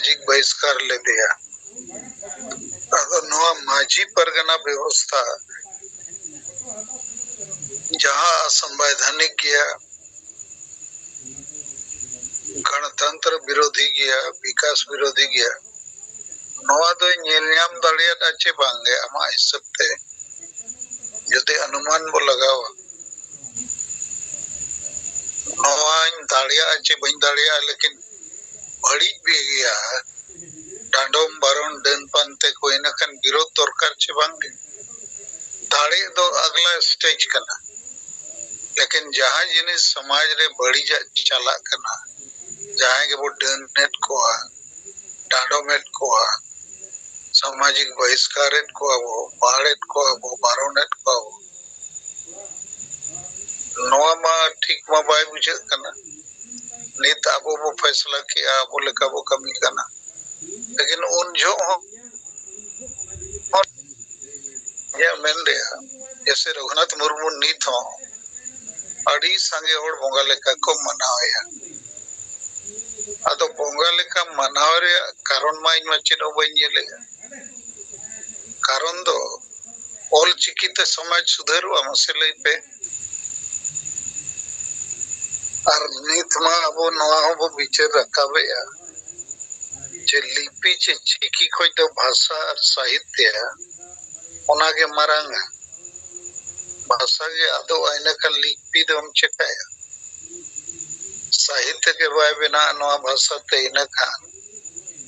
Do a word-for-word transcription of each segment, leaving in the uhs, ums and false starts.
ᱥᱟᱢᱟᱡᱤᱠ ᱵᱟᱦᱤᱥᱠᱟᱨ ᱞᱮᱫᱮᱭᱟ᱾ ᱟᱫᱚ ᱱᱚᱣᱟ ᱢᱟᱹᱡᱷᱤ ᱯᱟᱨᱜᱟᱱᱟ ᱵᱮᱵᱚᱥᱛᱷᱟ ᱡᱟᱦᱟᱸ ᱚᱥᱟᱝᱵᱤᱫᱷᱟᱱᱤᱠ ᱜᱮᱭᱟ, ᱜᱚᱱᱚᱛᱚᱱᱛᱨᱚ ᱵᱤᱨᱳᱫᱷᱤ ᱜᱮᱭᱟ, ᱵᱤᱠᱟᱥ ᱵᱤᱨᱳᱫᱷᱤ ᱜᱮᱭᱟ, ᱱᱚᱣᱟ ᱫᱚᱭ ᱧᱮᱞ ᱧᱟᱢ ᱫᱟᱲᱮᱭᱟᱫᱼᱟ ᱪᱮ ᱵᱟᱝᱜᱮ ᱟᱢᱟᱜ ᱦᱤᱥᱟᱹᱵ ᱛᱮ? ᱡᱩᱫᱤ ᱚᱱᱩᱢᱟᱱ ᱵᱚ ᱞᱟᱜᱟᱣᱟ, ᱱᱚᱣᱟᱧ ᱫᱟᱲᱮᱭᱟᱜᱼᱟ ᱪᱮ ᱵᱟᱹᱧ ᱫᱟᱲᱮᱭᱟᱜᱼᱟ, ᱞᱮᱠᱤᱱ ᱵᱟᱹᱲᱤᱡ ᱵᱮ ᱜᱮᱭᱟ, ᱰᱟᱸᱰᱚᱢ ᱵᱟᱨᱚᱱ ᱰᱟᱹᱱ ᱯᱟᱱᱛᱮ ᱠᱚ, ᱤᱱᱟᱹ ᱠᱷᱟᱱ ᱵᱤᱨᱳᱫᱷ ᱫᱚᱨᱠᱟᱨ ᱪᱮ ᱵᱟᱝᱜᱮ? ᱫᱟᱲᱮ ᱫᱚ ᱟᱜᱽᱞᱟ ᱥᱴᱮᱡᱽ ᱠᱟᱱᱟ, ᱞᱮᱠᱤᱱ ᱡᱟᱦᱟᱸ ᱡᱤᱱᱤᱥ ᱥᱚᱢᱟᱡᱽ ᱨᱮ ᱵᱟᱹᱲᱤᱡᱟᱜ ᱪᱟᱞᱟᱜ ᱠᱟᱱᱟ, ᱡᱟᱦᱟᱸᱭ ᱜᱮᱵᱚ ᱰᱟᱹᱱᱮᱫ ᱠᱚᱣᱟ, ᱰᱟᱸᱰᱚᱢᱮᱫ ᱠᱚᱣᱟ, ᱥᱟᱢᱟᱡᱤᱠ ᱵᱟᱦᱤᱥᱠᱟᱨᱮᱫ ᱠᱚᱣᱟ ᱵᱚ, ᱵᱟᱲᱮᱫ ᱠᱚᱣᱟ ᱵᱚ, ᱵᱟᱨᱚᱱᱮᱫ ᱠᱚᱣᱟ ᱵᱚ, ᱱᱚᱣᱟ ᱢᱟ ᱴᱷᱤᱠ ᱢᱟ ᱵᱟᱭ ᱵᱩᱡᱷᱟᱹᱜ ᱠᱟᱱᱟ᱾ ᱱᱤᱛ ᱟᱵᱚ ᱵᱚ ᱯᱷᱮᱥᱞᱟ ᱠᱮᱜᱼᱟ, ᱟᱵᱚ ᱞᱮᱠᱟ ᱵᱚ ᱠᱟᱹᱢᱤ ᱠᱟᱱᱟ, ᱞᱮᱠᱤᱱ ᱩᱱ ᱡᱚᱦᱚᱜ ᱦᱚᱸ ᱤᱧᱟᱹᱜ ᱢᱮᱱ ᱨᱮᱭᱟᱜ, ᱡᱮᱥᱮ ᱨᱚᱜᱷᱩᱱᱟᱛᱷ ᱢᱩᱨᱢᱩ ᱱᱤᱛ ᱦᱚᱸ ᱟᱹᱰᱤ ᱥᱟᱸᱜᱮ ᱦᱚᱲ ᱵᱚᱸᱜᱟ ᱞᱮᱠᱟ ᱠᱚ ᱢᱟᱱᱟᱣᱮᱭᱟ᱾ ᱟᱫᱚ ᱵᱚᱸᱜᱟ ᱞᱮᱠᱟ ᱢᱟᱱᱟᱣ ᱨᱮᱭᱟᱜ ᱠᱟᱨᱚᱱ ᱢᱟ ᱤᱧ ᱢᱟ ᱪᱮᱫ ᱦᱚᱸ ᱵᱟᱹᱧ ᱧᱮᱞᱮᱜᱼᱟ᱾ ᱠᱟᱨᱚᱱ ᱫᱚ ᱚᱞ ᱪᱤᱠᱤ ᱛᱮ ᱥᱚᱢᱟᱡᱽ ᱥᱩᱫᱷᱟᱹᱨᱚᱜᱼᱟ, ᱢᱟᱥᱮ ᱞᱟᱹᱭ ᱯᱮ᱾ ᱟᱨ ᱱᱤᱛ ᱢᱟ ᱟᱵᱚ ᱱᱚᱣᱟ ᱦᱚᱸᱵᱚ ᱵᱤᱪᱟᱹᱨ ᱨᱟᱠᱟᱵᱮᱜᱼᱟ ᱡᱮ ᱞᱤᱯᱤ ᱪᱮ ᱪᱤᱠᱤ ᱠᱷᱚᱡ ᱫᱚ ᱵᱷᱟᱥᱟ ᱟᱨ ᱥᱟᱦᱤᱛᱭᱚ ᱚᱱᱟᱜᱮ ᱢᱟᱨᱟᱝᱟ᱾ ᱵᱷᱟᱥᱟ ᱜᱮ ᱟᱫᱚᱜᱼᱟ, ᱤᱱᱟᱹᱠᱷᱟᱱ ᱞᱤᱯᱤ ᱫᱚᱢ ᱪᱮᱠᱟᱭᱟ? ᱥᱟᱦᱤᱛᱭᱚ ᱜᱮ ᱵᱟᱭ ᱵᱮᱱᱟᱜᱼᱟ ᱱᱚᱣᱟ ᱵᱷᱟᱥᱟ ᱛᱮ, ᱤᱱᱟᱹᱠᱷᱟᱱ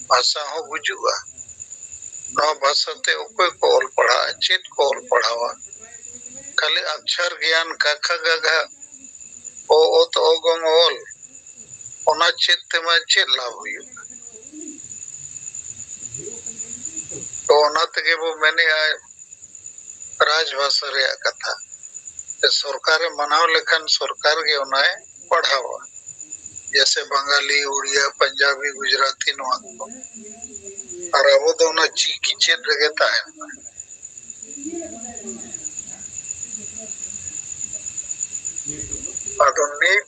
ᱵᱷᱟᱥᱟ ᱦᱚᱸ ᱜᱩᱡᱩᱜᱼᱟ᱾ ᱱᱚᱣᱟ ᱵᱷᱟᱥᱟ ᱛᱮ ᱚᱠᱚᱭ ᱠᱚ ᱚᱞ ᱯᱟᱲᱦᱟᱜᱼᱟ, ᱪᱮᱫ ᱠᱚ ᱚᱞ ᱯᱟᱲᱦᱟᱣᱟ? ᱠᱷᱟᱹᱞᱤ ᱟᱠᱪᱷᱟᱨ ᱜᱮᱭᱟᱱ, ᱠᱟ ᱠᱷᱟ ᱜᱟ ᱜᱷᱟ, ᱚ ᱚᱛ ᱚ ᱜᱚᱝ ᱚᱞ, ᱚᱱᱟ ᱪᱮᱫ ᱛᱮᱢᱟ ᱪᱮᱫ ᱞᱟᱵᱷ ᱦᱩᱭᱩᱜᱼᱟ? ᱛᱚ ᱚᱱᱟ ᱛᱮᱜᱮ ᱵᱚ ᱢᱮᱱᱮᱜᱼᱟ ᱨᱟᱡᱽ ᱵᱷᱟᱥᱟ ᱨᱮᱭᱟᱜ ᱠᱟᱛᱷᱟ᱾ ᱥᱚᱨᱠᱟᱨᱮ ᱢᱟᱱᱟᱣ ᱞᱮᱠᱷᱟᱱ ᱥᱚᱨᱠᱟᱨ ᱜᱮ ᱚᱱᱟᱭ ᱯᱟᱲᱦᱟᱣᱟ, ᱡᱮᱥᱮ ᱵᱟᱝᱜᱟᱞᱤ, ᱩᱲᱤᱭᱟ, ᱯᱟᱧᱡᱟᱵᱤ, ᱜᱩᱡᱽᱨᱟᱴᱤ, ᱱᱚᱣᱟ ᱠᱚ᱾ ᱟᱨ ᱟᱵᱚ ᱫᱚ ᱚᱱᱟ ᱪᱤᱠᱤ ᱪᱮᱫ ᱨᱮᱜᱮ ᱛᱟᱦᱮᱱ ᱢᱟ᱾ ᱟᱫᱚ ᱱᱤᱛ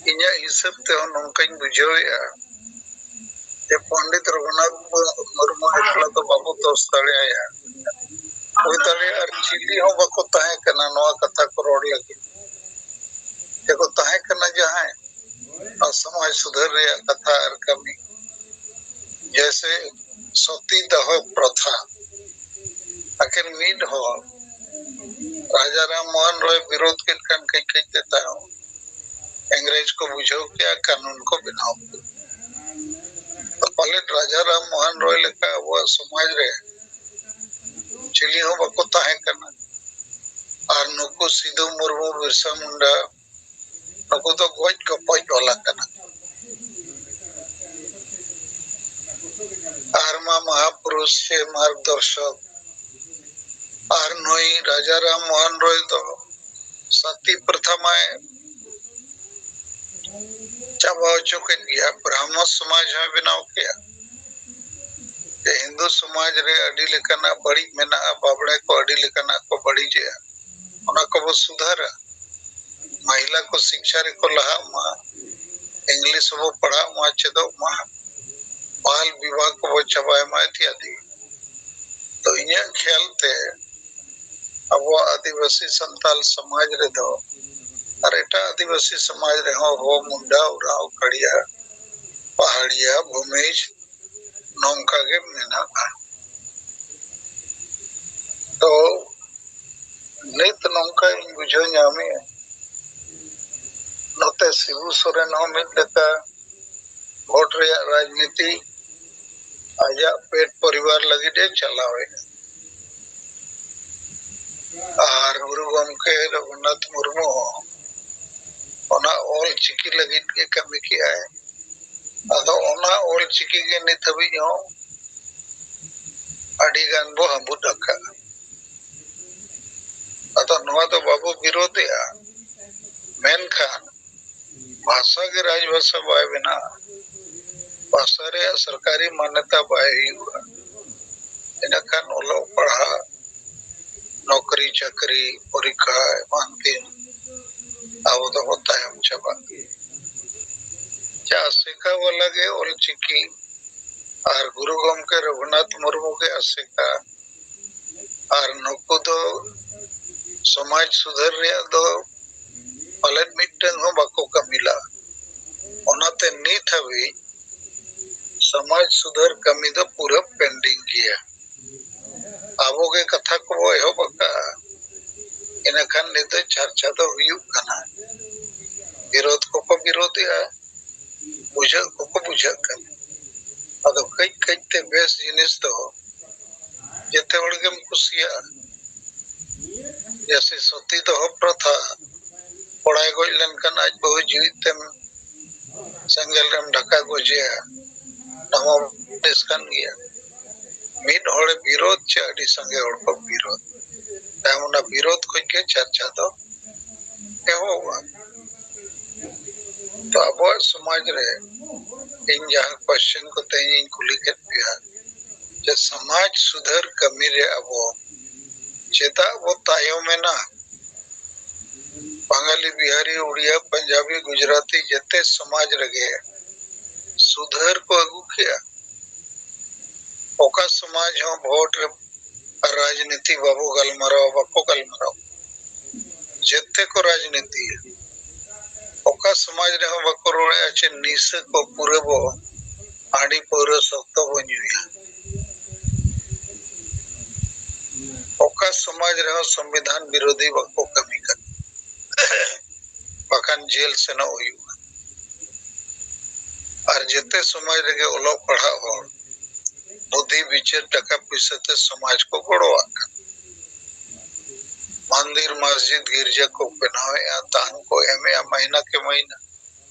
ᱤᱧᱟᱹᱜ ᱦᱤᱥᱟᱹᱵ ᱛᱮᱦᱚᱸ ᱱᱚᱝᱠᱟᱧ ᱵᱩᱡᱷᱟᱹᱣᱮᱫᱼᱟ ᱯᱚᱱᱰᱤᱛ ᱨᱚᱜᱷᱩᱱᱟᱛᱷ ᱢᱩᱨᱢᱩ ᱮᱠᱞᱟ ᱫᱚ ᱵᱟᱵᱚ ᱫᱳᱥ ᱫᱟᱲᱮᱭᱟᱭᱟ᱾ ᱦᱩᱭ ᱫᱟᱲᱮᱭᱟᱜᱼᱟ ᱟᱨ ᱪᱤᱞᱤ ᱦᱚᱸ ᱵᱟᱠᱚ ᱛᱟᱦᱮᱸ ᱠᱟᱱᱟ ᱱᱚᱣᱟ ᱠᱟᱛᱷᱟ ᱠᱚ ᱨᱚᱲ ᱞᱟᱹᱜᱤᱫ᱾ ᱛᱮᱠᱚ ᱛᱟᱦᱮᱸ ᱠᱟᱱᱟ ᱡᱟᱦᱟᱸᱭ ᱱᱚᱣᱟ ᱥᱚᱢᱟᱡᱽ ᱥᱩᱫᱷᱟᱹᱨ ᱨᱮᱭᱟᱜ ᱠᱟᱛᱷᱟ ᱟᱨ ᱠᱟᱹᱢᱤ, ᱡᱮᱭᱥᱮ ᱥᱚᱛᱤ ᱫᱟᱦᱚ ᱯᱨᱚᱛᱷᱟ, ᱟᱹᱠᱤᱱ ᱢᱤᱫ ᱦᱚᱲ ᱨᱟᱡᱟ ᱨᱟᱢ ᱢᱳᱦᱚᱱ ᱨᱚᱭ ᱵᱤᱨᱳᱫ ᱠᱮᱫ ᱠᱷᱟᱱ ᱠᱟᱹᱡ ᱠᱟᱹᱡ ᱛᱮ ᱛᱟᱭᱚᱢ ᱤᱝᱨᱮᱡᱽ ᱠᱚ ᱵᱩᱡᱷᱟᱹᱣ ᱠᱮᱜᱼᱟ, ᱠᱟᱹᱱᱩᱱ ᱠᱚ ᱵᱮᱱᱟᱣ ᱠᱮᱫᱟ᱾ ᱯᱟᱞᱮᱫ ᱨᱟᱡᱟ ᱨᱟᱢ ᱢᱳᱦᱚᱱ ᱨᱚᱭ ᱞᱮᱠᱟ ᱟᱵᱚᱣᱟᱜ ᱥᱚᱢᱟᱡᱽ ᱨᱮ ᱪᱤᱞᱤ ᱦᱚᱸ ᱵᱟᱠᱚ ᱛᱟᱦᱮᱸ ᱠᱟᱱᱟ᱾ ᱟᱨ ᱱᱩᱠᱩ ᱥᱤᱫᱷᱩ ᱢᱩᱨᱢᱩ, ᱵᱤᱨᱥᱟ ᱢᱩᱱᱰᱟ, ᱱᱩᱠᱩ ᱫᱚ ᱜᱚᱡ ᱜᱚᱯᱚᱡ ᱵᱟᱞᱟ ᱠᱟᱱᱟ᱾ ᱟᱨ ᱢᱟ ᱢᱟᱦᱟᱯᱩᱨᱩᱥ ᱥᱮ ᱢᱟᱨᱜᱽᱫᱚᱨᱥᱚᱠ, ᱟᱨ ᱱᱩᱭ ᱨᱟᱡᱟ ᱨᱟᱢ ᱢᱳᱦᱚᱱ ᱨᱚᱭ ᱫᱚ ᱥᱟᱛᱤ ᱯᱨᱚᱛᱷᱟ ᱢᱟᱭ ᱪᱟᱵᱟ ᱦᱚᱪᱚ ᱠᱮᱫ ᱜᱮᱭᱟ, ᱵᱨᱟᱦᱢᱚ ᱥᱚᱢᱟᱡᱽ ᱦᱚᱸᱭ ᱵᱮᱱᱟᱣ ᱠᱮᱜᱼᱟ᱾ ᱡᱮ ᱦᱤᱱᱫᱩ ᱥᱚᱢᱟᱡᱽ ᱨᱮ ᱟᱹᱰᱤ ᱞᱮᱠᱟᱱᱟᱜ ᱵᱟᱹᱲᱤᱡ ᱢᱮᱱᱟᱜᱼᱟ, ᱵᱟᱵᱽᱲᱮ ᱠᱚ ᱟᱹᱰᱤ ᱞᱮᱠᱟᱱᱟᱜ ᱠᱚ ᱵᱟᱹᱲᱤᱡᱮᱜᱼᱟ, ᱚᱱᱟ ᱠᱚᱵᱚ ᱥᱩᱫᱷᱟᱹᱨᱟ᱾ ᱢᱟᱦᱤᱞᱟ ᱠᱚ ᱥᱤᱠᱪᱷᱟ ᱨᱮᱠᱚ ᱞᱟᱦᱟᱜ ᱢᱟ, ᱤᱝᱞᱤᱥ ᱦᱚᱸᱵᱚ ᱯᱟᱲᱦᱟᱜ ᱢᱟ, ᱪᱮᱫᱚᱜ ᱢᱟ, ᱵᱟᱞ ᱵᱤᱵᱟᱦ ᱠᱚᱵᱚ ᱪᱟᱵᱟᱭ ᱢᱟ ᱤᱛᱭᱟᱫᱤ᱾ ᱛᱚ ᱤᱧᱟᱹᱜ ᱠᱷᱮᱭᱟᱞ ᱛᱮ ᱟᱵᱚᱣᱟᱜ ᱟᱹᱫᱤᱵᱟᱹᱥᱤ ᱥᱟᱱᱛᱟᱞ ᱥᱚᱢᱟᱡᱽ ᱨᱮᱫᱚ ᱟᱨ ᱮᱴᱟᱜ ᱟᱹᱫᱤᱵᱟᱹᱥᱤ ᱥᱚᱢᱟᱡᱽ ᱨᱮᱦᱚᱸ ᱦᱳ, ᱢᱩᱱᱰᱟ, ᱳᱨᱟᱸᱣ, ᱠᱷᱟᱲᱤᱭᱟ, ᱯᱟᱦᱟᱲᱤᱭᱟ, ᱵᱷᱩᱢᱤᱡᱽ ᱱᱚᱝᱠᱟ ᱜᱮ ᱢᱮᱱᱟᱜᱼᱟ᱾ ᱛᱚ ᱱᱤᱛ ᱱᱚᱝᱠᱟ ᱤᱧ ᱵᱩᱡᱷᱟᱹᱣ ᱧᱟᱢᱮᱜᱼᱟ, ᱱᱚᱛᱮ ᱥᱤᱵᱩ ᱥᱚᱨᱮᱱ ᱦᱚᱸ ᱢᱤᱫ ᱞᱮᱠᱟ ᱵᱷᱳᱴ ᱨᱮᱭᱟᱜ ᱨᱟᱡᱽᱱᱤᱛᱤ ᱟᱡᱟᱜ ᱯᱮᱴ ᱯᱚᱨᱤᱵᱟᱨ ᱞᱟᱹᱜᱤᱫ ᱮ ᱪᱟᱞᱟᱣᱮᱫᱼᱟ᱾ ᱟᱨ ᱜᱩᱨᱩ ᱜᱚᱢᱠᱮ ᱨᱚᱜᱷᱩᱱᱟᱛᱷ ᱢᱩᱨᱢᱩ ᱦᱚᱸ ᱚᱱᱟ ᱚᱞ ᱪᱤᱠᱤ ᱞᱟᱹᱜᱤᱫ ᱜᱮ ᱠᱟᱹᱢᱤ ᱠᱮᱜᱼᱟᱭ᱾ ᱟᱫᱚ ᱚᱱᱟ ᱚᱞ ᱪᱤᱠᱤ ᱜᱮ ᱱᱤᱛ ᱦᱟᱹᱵᱤᱡ ᱦᱚᱸ ᱟᱹᱰᱤ ᱜᱟᱱ ᱵᱚ ᱦᱟᱹᱵᱩᱫ ᱟᱠᱟᱫᱼᱟ᱾ ᱟᱫᱚ ᱱᱚᱣᱟ ᱫᱚ ᱵᱟᱵᱚ ᱵᱤᱨᱳᱫᱷᱮᱜᱼᱟ, ᱢᱮᱱᱠᱷᱟᱱ ᱵᱷᱟᱥᱟ ᱜᱮ ᱨᱟᱡᱽᱵᱷᱟᱥᱟ ᱵᱟᱭ ᱵᱮᱱᱟᱜᱼᱟ, ᱵᱷᱟᱥᱟ ᱨᱮᱭᱟᱜ ᱥᱚᱨᱠᱟᱨᱤ ᱢᱟᱱᱭᱚᱛᱟ ᱵᱟᱭ ᱦᱩᱭᱩᱜᱼᱟ, ᱤᱱᱟᱹᱠᱷᱟᱱ ᱚᱞᱚᱜ ᱯᱟᱲᱦᱟᱜ, ᱱᱚᱠᱨᱤ ᱪᱟᱹᱠᱨᱤ, ᱯᱚᱨᱤᱠᱠᱷᱟ ᱮᱢᱟᱱ ᱛᱮ ᱟᱵᱚ ᱫᱚᱵᱚ ᱛᱟᱭᱚᱢ ᱪᱟᱵᱟᱜ ᱜᱮᱭᱟ᱾ ᱡᱟ ᱟᱥᱮᱠᱟ ᱵᱟᱞᱟ ᱜᱮ ᱚᱞ ᱪᱤᱠᱤ ᱟᱨ ᱜᱩᱨᱩ ᱜᱚᱢᱠᱮ ᱨᱚᱜᱷᱩᱱᱟᱛᱷ ᱢᱩᱨᱢᱩ ᱜᱮ ᱟᱥᱮᱠᱟ᱾ ᱟᱨ ᱱᱩᱠᱩ ᱫᱚ ᱥᱚᱢᱟᱡᱽ ᱥᱩᱫᱷᱟᱹᱨ ᱨᱮᱭᱟᱜ ᱫᱚ ᱯᱟᱞᱮᱫ ᱢᱤᱫᱴᱟᱝ ᱦᱚᱸ ᱵᱟᱠᱚ ᱠᱟᱹᱢᱤ ᱞᱟᱜᱼᱟ᱾ ᱚᱱᱟᱛᱮ ᱱᱤᱛ ᱦᱟᱹᱵᱤᱡ ᱥᱚᱢᱟᱡᱽ ᱥᱩᱫᱷᱟᱹᱨ ᱠᱟᱹᱢᱤ ᱫᱚ ᱯᱩᱨᱟᱹ pending ᱜᱮᱭᱟ᱾ ᱟᱵᱚ ᱜᱮ ᱠᱟᱛᱷᱟ ᱠᱚᱵᱚ ᱮᱦᱚᱵ ᱟᱠᱟᱫᱼᱟ, ᱤᱱᱟᱹᱠᱷᱟᱱ ᱱᱤᱛᱚᱜ ᱪᱟᱨᱪᱟ ᱫᱚ ᱦᱩᱭᱩᱜ ᱠᱟᱱᱟ, ᱵᱤᱨᱳᱫᱷ ᱠᱚᱠᱚ ᱵᱤᱨᱳᱫᱷᱮᱜᱼᱟ, ᱵᱩᱡᱷᱟᱹᱜ ᱠᱚᱠᱚ ᱵᱩᱡᱷᱟᱹᱜ ᱠᱟᱱᱟ᱾ ᱟᱫᱚ ᱠᱟᱹᱡ ᱠᱟᱹᱡ ᱛᱮ ᱵᱮᱥ ᱡᱤᱱᱤᱥ ᱫᱚ ᱡᱮᱛᱮ ᱦᱚᱲ ᱜᱮᱢ ᱠᱩᱥᱤᱭᱟᱜᱼᱟ᱾ ᱡᱮᱭᱥᱮ ᱥᱚᱛᱤ ᱫᱚᱦᱚ ᱯᱨᱚᱛᱷᱟ, ᱠᱚᱲᱟᱭ ᱜᱚᱡ ᱞᱮᱱᱠᱷᱟᱱ ᱟᱡ ᱵᱟᱹᱦᱩ ᱡᱤᱣᱤᱫ ᱛᱮᱢ ᱥᱮᱸᱜᱮᱞ ᱨᱮᱢ ᱰᱷᱟᱠᱟ ᱜᱚᱡᱮᱭᱟ, ᱱᱚᱣᱟ ᱵᱮᱥ ᱠᱟᱱ ᱜᱮᱭᱟ᱾ ᱢᱤᱫ ᱦᱚᱲᱮ ᱵᱤᱨᱳᱫ ᱪᱮ ᱟᱹᱰᱤ ᱥᱟᱸᱜᱮ ᱦᱚᱲ ᱠᱚ ᱵᱤᱨᱳᱫ, ᱛᱟᱭᱚᱢ ᱚᱱᱟ ᱵᱤᱨᱳᱫ ᱠᱷᱚᱱ ᱜᱮ ᱪᱟᱨᱪᱟ ᱫᱚ ᱮᱦᱚᱵᱚᱜᱼᱟ᱾ ᱛᱚ ᱟᱵᱚᱣᱟᱜ ᱥᱚᱢᱟᱡᱽ ᱨᱮ ᱤᱧ ᱡᱟᱦᱟᱸ question ᱠᱚ ᱛᱮᱦᱮᱧ ᱤᱧ ᱠᱩᱞᱤ ᱠᱮᱫ ᱯᱮᱭᱟ, ᱡᱮ ᱥᱚᱢᱟᱡᱽ ᱥᱩᱫᱷᱟᱹᱨ ᱠᱟᱹᱢᱤ ᱨᱮ ᱟᱵᱚ ᱪᱮᱫᱟᱜ ᱵᱚ ᱛᱟᱭᱚᱢ ᱮᱱᱟ? ᱵᱟᱝᱟᱞᱤ, ᱵᱤᱦᱟᱨᱤ, ᱩᱲᱤᱭᱟ, ᱯᱟᱧᱡᱟᱵᱤ, ᱜᱩᱡᱽᱨᱟᱴᱤ, ᱡᱮᱛᱮ ᱥᱚᱢᱟᱡᱽ ᱨᱮᱜᱮ ᱥᱩᱫᱷᱟᱹᱨ ᱠᱚ ᱟᱹᱜᱩ ᱠᱮᱜᱼᱟ᱾ ᱚᱠᱟ ᱥᱚᱢᱟᱡᱽ ᱦᱚᱸ ᱵᱷᱳᱴ ᱨᱮ ᱨᱟᱡᱽᱱᱤᱛᱤ ᱵᱟᱵᱚ ᱜᱟᱞᱢᱟᱨᱟᱣᱟ, ᱵᱟᱠᱚ ᱜᱟᱞᱢᱟᱨᱟᱣᱟ᱾ ᱡᱮᱛᱮ ᱠᱚ ᱨᱟᱡᱽᱱᱤᱛᱤᱭᱟ᱾ ᱚᱠᱟ ᱥᱚᱢᱟᱡᱽ ᱨᱮᱦᱚᱸ ᱵᱟᱠᱚ ᱨᱚᱲᱮᱜᱼᱟ ᱪᱮ ᱱᱤᱥᱟᱹ ᱠᱚ ᱯᱩᱨᱟᱹ ᱵᱚ ᱦᱟᱺᱰᱤ ᱯᱟᱹᱣᱨᱟᱹ ᱥᱚᱠᱛᱚ ᱵᱚ ᱧᱩᱭᱟ᱾ ᱚᱠᱟ ᱥᱚᱢᱟᱡᱽ ᱨᱮᱦᱚᱸ ᱥᱚᱝᱵᱤᱫᱷᱟᱱ ᱵᱤᱨᱳᱫᱷᱤ ᱵᱟᱠᱚ ᱠᱟᱹᱢᱤ ᱠᱟᱱᱟ, ᱵᱟᱠᱷᱟᱱ ᱡᱮᱞ ᱥᱮᱱᱚᱜ ᱦᱩᱭᱩᱜᱼᱟ᱾ ᱟᱨ ᱡᱮᱛᱮ ᱥᱚᱢᱟᱡᱽ ᱨᱮᱜᱮ ᱚᱞᱚᱜ ᱯᱟᱲᱦᱟᱜ ᱦᱚᱲ ᱵᱩᱫᱷᱤ ᱵᱤᱪᱟᱹᱨ ᱴᱟᱠᱟ ᱯᱩᱭᱥᱟᱹ ᱛᱮ ᱥᱚᱢᱟᱡᱽ ᱠᱚ ᱜᱚᱲᱚᱣᱟᱜ ᱠᱟᱱᱟ᱾ ᱢᱚᱱᱫᱤᱨ, ᱢᱚᱥᱡᱤᱫ, ᱜᱤᱨᱡᱟᱹ ᱠᱚ ᱵᱮᱱᱟᱣᱮᱜᱼᱟ, ᱫᱟᱱ ᱠᱚ ᱮᱢᱮᱜᱼᱟ ᱢᱟᱹᱦᱱᱟᱹ ᱠᱮ ᱢᱟᱹᱦᱱᱟᱹ᱾